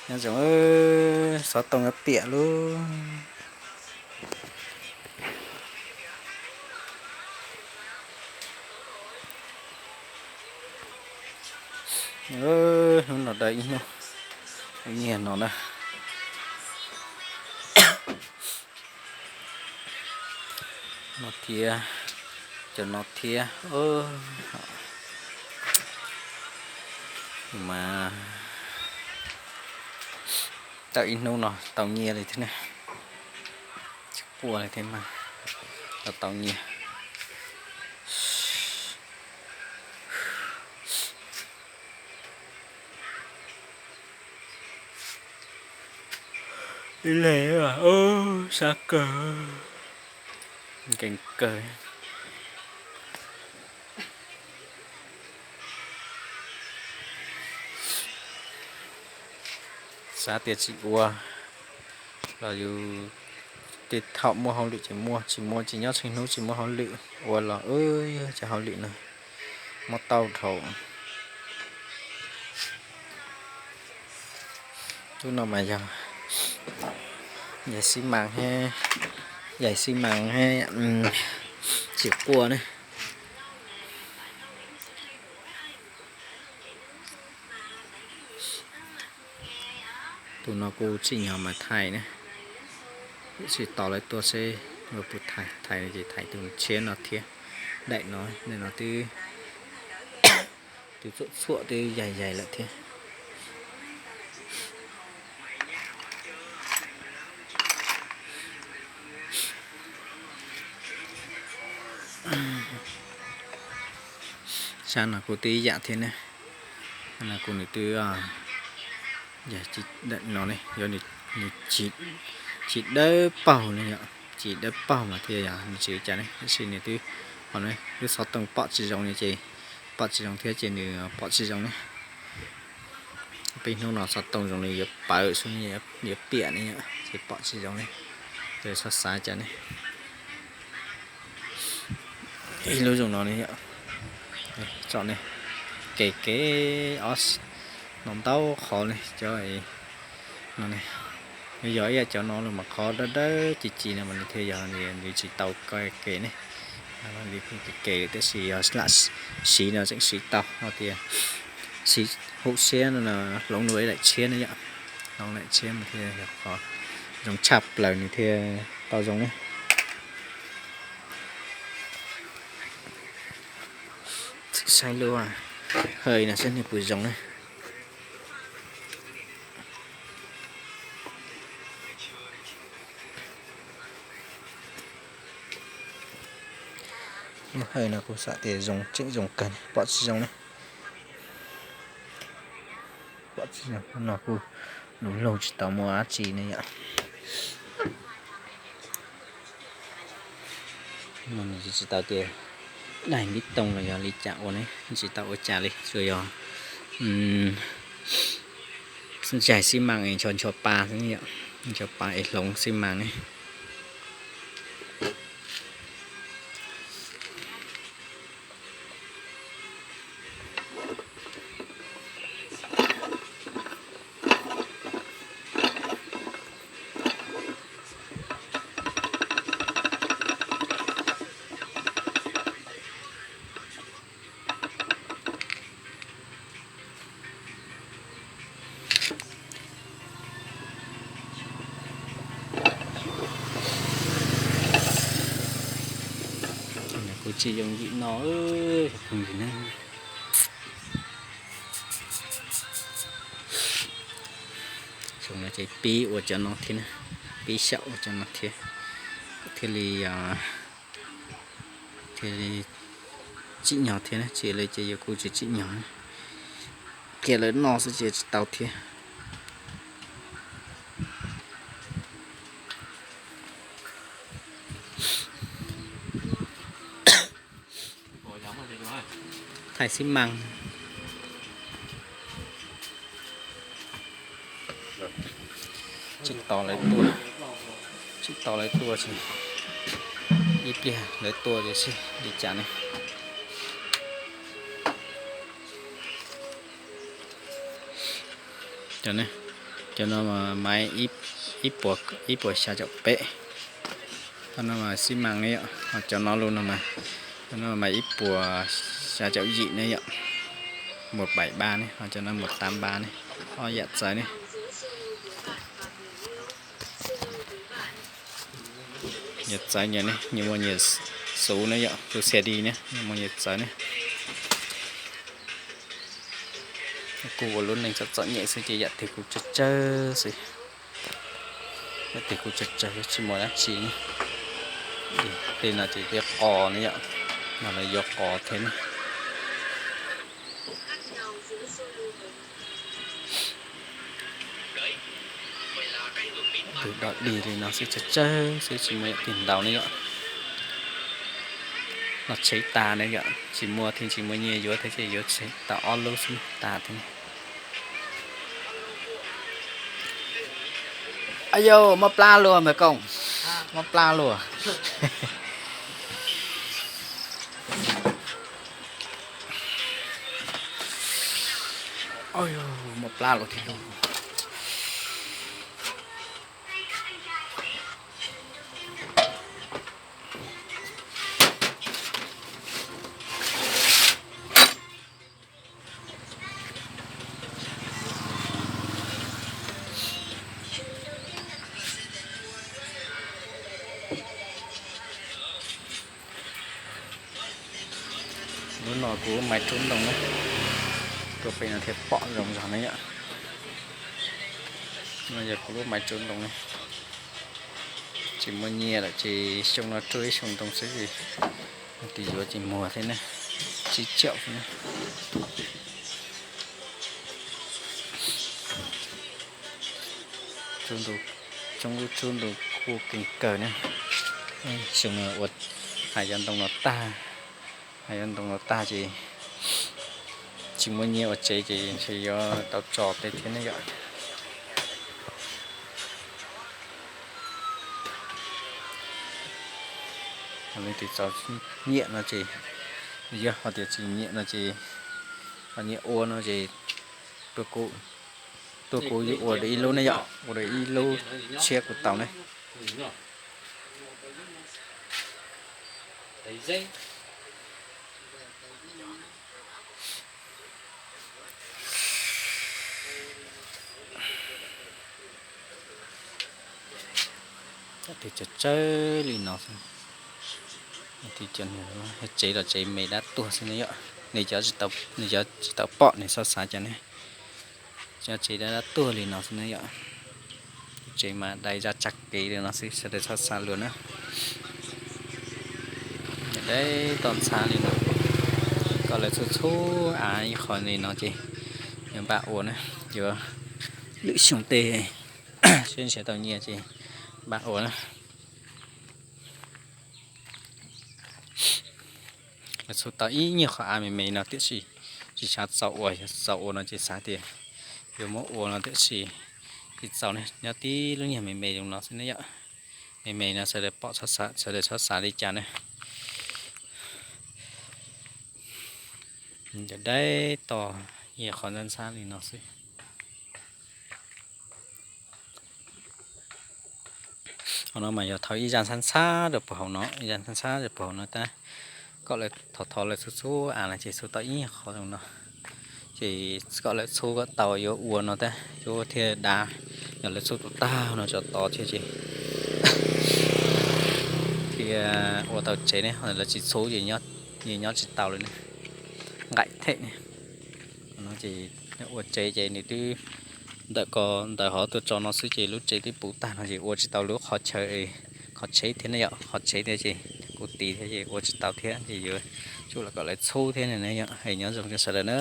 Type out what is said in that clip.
Nyob zoo, xov tooj yuav piam lub. Hnub no da ib hnub nyiag no na. No thiab, cov no thiab. Mas tau ib hnub no tau nyiaj li thiab ne. Tsis quaj li thiab mas, tau tau nyiaj. Ib leeg, sab kawg, nkees kawg. Xav tias tsis ua los yus tej thaum muaj hauj lwm ces muaj, tsis muaj ces nyob tsheej hnub tsis muaj hauj lwm, ua los cov hauj lwm no muab tau dhau. Lub no mas yog yaig xib mas thiab, yaig xib mas thiab, tsis quaj ne. Tus no kuj tsim nyog mas thaiv na, tsis tos lawv tuaj seb yuav puas thaiv, thaiv ces thaiv tus tshiab no thiab. Daim no, daim no twb, twb txhuam txhuam twb yaig yaig lawm thiab. Sab no kuj twb ib yam thiab ne. No kuj nws twb, no ne, yog nws tsis dawb paug ne yom, tsis dawb paug mas thiaj yog nws tsis ua cas ne, tab sis nws twb, ho lub xov tooj pom tsis zoo ne ces, pom tsis zoo thiab ces nws pom tsis zoo ne. Peb hnub no xov tooj zoo li yuav pawv xwb, yuav piam ne yom, ces pom tsis zoo ne, ces txhob xav cas ne. Ib lub zoo no ne, tsom ne, kev kev ob, no ntau qhov ne cov no ne. Yog ib yam cov no los mas qhov dawb dawb ci ci no mas nws thiaj yog nws tsis tau kev ne. Kev kev tab sis yog lam siv no tseem siv tau no tias siv hum siab no, hloov nws ib daim tshiab ne yom. Hloov daim tshiab mas thiaj yog qhov zoo tshaj plaws nws thiaj tau zoo ne. Saib lub hawj no saib nws puas zoo ne. Lub hawj no kuv xav tias zoo tseem zoo kawg, pom tsis zoo ne. Pom tsis zoo no kuj lug lug tsis tau muaj dab tsi ne yom. Tsis tau tias daim npib toog los yog li cas ua ne, tsis tau ua cas li, tsuas yog zaig xib mas es ncho ncho pa xwb, ncho pa es hloov xib mas ne. Kuv tsis yooj yim no, phooj ywg na. Xyoo no ces pib ua cov no thiab, pib xyaum ua cov no thiab, thiaj li, thiaj li tsim nyog thiab, tsis li ces yuav kuj tsis tsim nyog, cia lawv noj xwb ces tsis tau thiab. Thaij xib mas. Tsis tos lawv tuaj, tsis tos lawv tuaj ces ib pliag lawv tuaj ces sib li cas ne. Cov ne, Cov no mas ib puas, ib puas xya caum peb. Cov no mas xib mas ne yom, ho cov no lub no mas, cov no mas ib puas xya caum yim ne yom, một bảy ba ne, ho cov no một tám ba ne, ob yam txawv ne. Nyias txawv nyias ne, nyias muaj nyias xuv ne yom, tus xe di ne nyias muaj nyias txawv ne. Kuv ua lub neej txom txom nyem xwb ces yam twg kuv tsawg tsawg xwb. Yam twg kuv tsawg tsawg tsis muaj dab tsi ne. Tej no ces tej qos ne yom, no lawv yuav qos thiab ne. Tus dog dig li no xwb tsawg tsawg xwb tsis muaj yam twg ntau ne yom. Los tshev tas ne yom, tsis muaj thiab tsis muaj nyiaj yuav thiab ces yuav tshev tau ob lub xwb tas thiab. Ayo, mob plab luaj mas koom, mob plab luaj. Mob plab luaj thiab lauj. Lub no kuv lub maiv tsub ntoo na, tua pem no thiaj pom zoo zog na yom. No yog kuv lub maiv tsub ntoo na. Tsis muaj nyiaj lawm ces xyoo no rub ib xyoo ntoo xwb, tus yuav ces muag thiab na, tsib caum xwb na. Tsub ntoo, tsub ntoo kuj keej kawg na. Xyoo no ua hais cov ntoo no tag, hais cov ntoo no tag ces tsis muaj nyiaj ua tsev ces ntshe yuav tau tso tej thiab ne yom. Leej twg txom nyem no ces, yog ho tias tsis nyiam no ces, ho nyiam ua no ces tuaj kuv, tuaj kuv yuav ua ib lub ne yom, ua ib lub tshiab kuv tau ne. Twb tsawg tsawg li no xwb. Tsev los tsev me dab tuag xwb ne yom. Nws cov tsis tau pom nws txhob xav cas ne. Cov tsev dab dab tuag li no xwb ne yom. Tsev mas dai zaj tsag kev li no xwb, sawv daws txhob xav luag na. Dai toj ntxhab li no, kom lawv txhub txhub av ib qho li no ces yuav npaj ua na, yuav lwm xyoo tej seb nrhiav tau nyiaj ces npaj ua na. Lawv txhub tau ib nyuag qhov av me me no tiam sis tsis xav txaus ua, yog txaus ua no ces xav tias yuav muab ua no tiam sis tsis txaus ne, nyob tib lub nyuag me me zoo no xwb ne yom. Me me no sawv daws pom txhob xav, sawv daws txhob xav li cas ne. Cov dai toj yog qhov ntxhab ntxhab li no xwb. Qhov no mas yog thau ib zaj ntxhab ntxhab rau puag hauv no, ib zaj ntxhab ntxhab rau puag hauv no tab, kom lawv thov thov lawv txhub txhub av no ces txhub tau ib qho zoo no. Ces kom lawv txhub kom tau yuav ua no tab, yuav thiaj dav, yog lawv txhub tus tag no tso tod thiab ces thiaj ua tau tsev ne, ho lawv tsis txhub ces nyob tsis tau li ne. Nqaim them ne. Ces ua tsev ces nws twb ntawm ko ntawm hov tuaj tso no xwb ces lub tsev twb puv tag no ces ua tsis tau lub qhov chaw, qhov tsheb thiab ne yom, qhov tsheb thiab ces kuv tis thiab ces ua tsis tau thiab ces yuav tsum los kom lawv txhub thiab ne yom. Es nyob zoo rau sawv daws na.